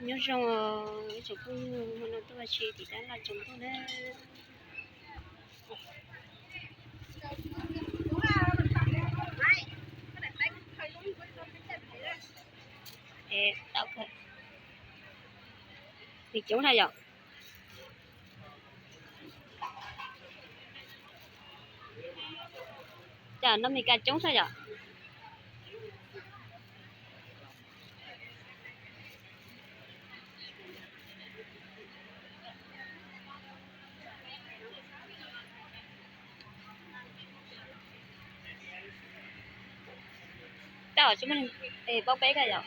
Nyob zoo ib tsoom phooj ywg, hmo no tuaj ua si tim Tab Laj tsoom tuaj na. Nws coob na yom. Cas no Mes Kas coob xwb yom. Tab tom tsis muaj neeg paub peb koj yom.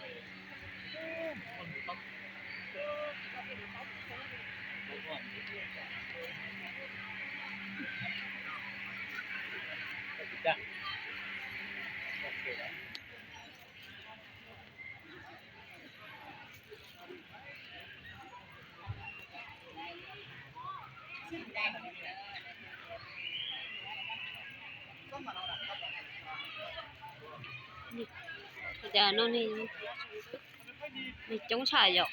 Cas no neeg coob tshaj yom.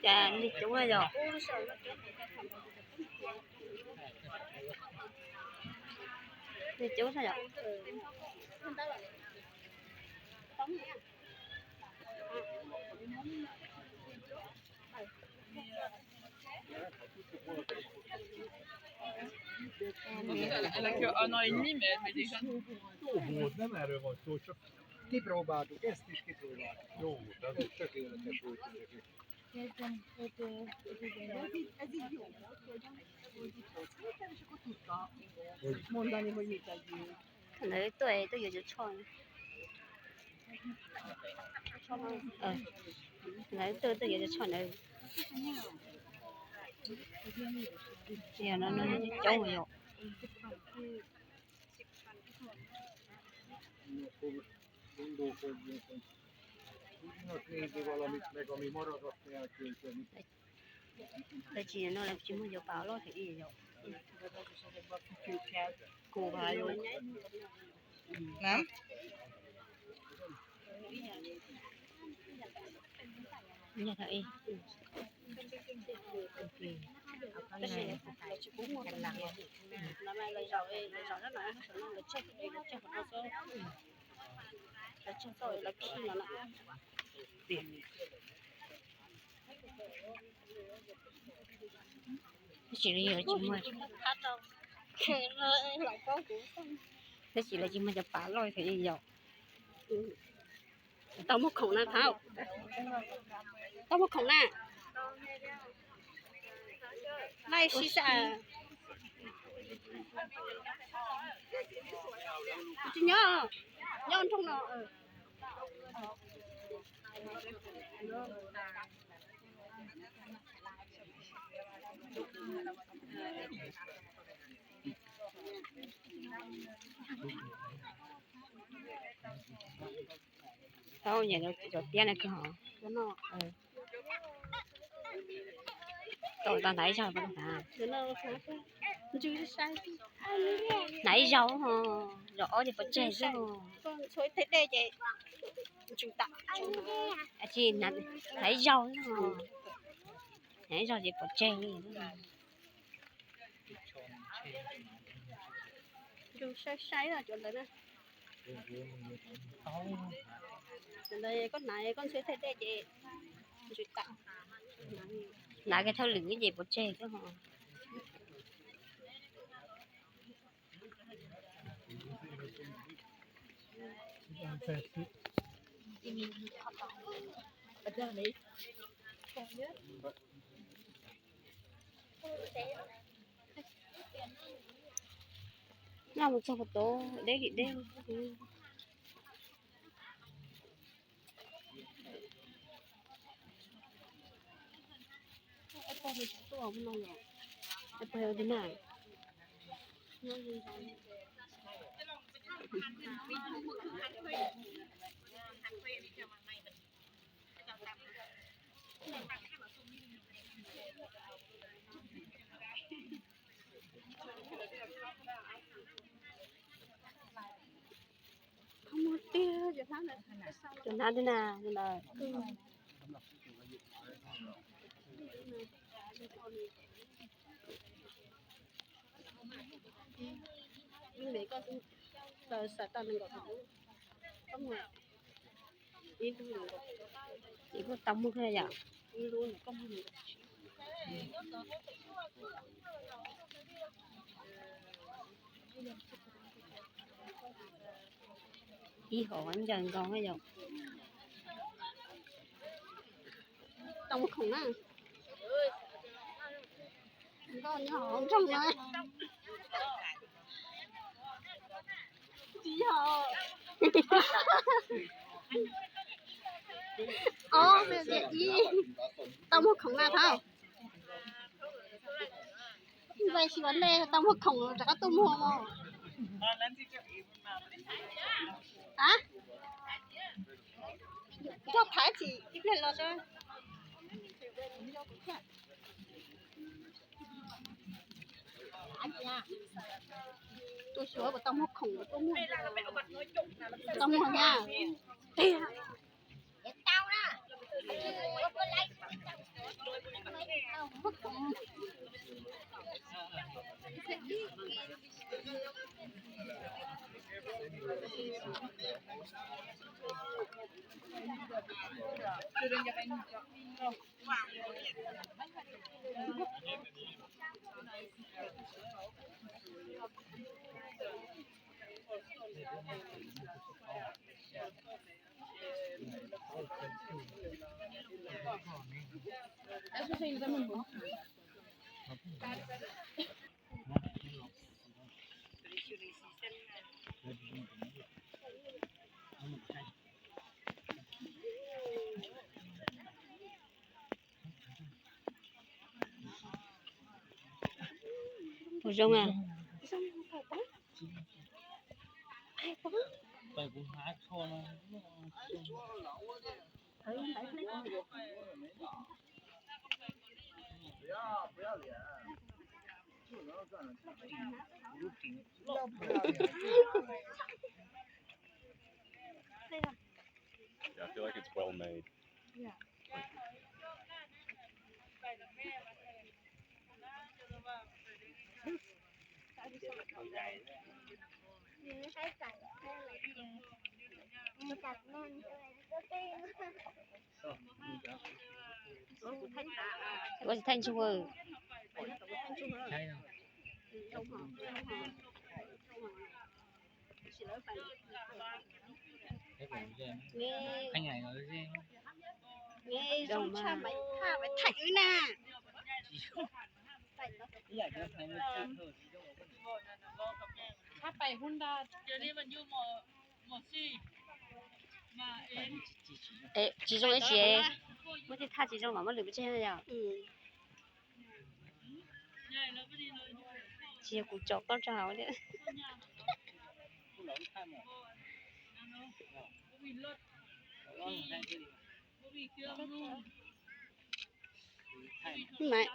Cas neeg coob yom. Neeg coob yom. Kipróbáltuk, ezt is kipróbáltuk. Jó volt, ez tökéletes volt. Ez, ez így jó volt, hogy, hogy itt volt Péter, és akkor tudta mondani, hogy mit együnk. Lawv tuaj tuaj yuav cov tshuaj. Lawv tuaj tuaj yuav cov tshuaj ntawd. Yog no coob yom. Lawv tsis no lawv tsis muaj cov pas loj thiab yom. Tab sis lawv tsis muaj, tab sis lawv tsis muaj cov pas loj thiab yom. Tau muaj khoom na thab, tau muaj khoom na. Laij sib sab. Tsis nyob, nyob nroog no. Tau nyiam cov tiab na kawg hov. Tau tau ntaiv ib zaug, ntaiv ib zaug ho, zaum ob ces pov tseg xwb ho. Tsis, ntaiv ib zaug xwb ho, ntaiv ib zaug ces pov tseg li. Saib saib cov ntawd na. Cov ntawd koj hnav koj ntxhua thaj dej ces ntsws tam. Hnav kiag thawj lwm ces pov tseg xwb ho. Noj mus txog puag tod deb li deb. Tuaj no, puas yog li na? Cov hnab li na, li ntawd. Ib kuj tau muag yom. Ib hom ncaws nkaus yom. Tau muag khoom na. Nkauj nyob hauv nroog no. Tsis yog. Ob, ib, tau muag khoom na thab. Nqaij xyuas nej tau muag khoom rov qab tuaj muag mog. A, nrog Thaiv tsis ib pliag los. Tuaj xyuas puas tau muag khoom, tau muag na. Puas zoo a? Yeah, I feel like it's well made. Ua tsis thaij ntsug. Nge zoo tshaj Maiv Thaj Maiv Thaj wb na. Tsis zoo ib tsi, muab tej thaj tsis zoo mas muab lwm pes tseg yom. Tsis yog kuv tsom koj rau hauv thiab. Maiv,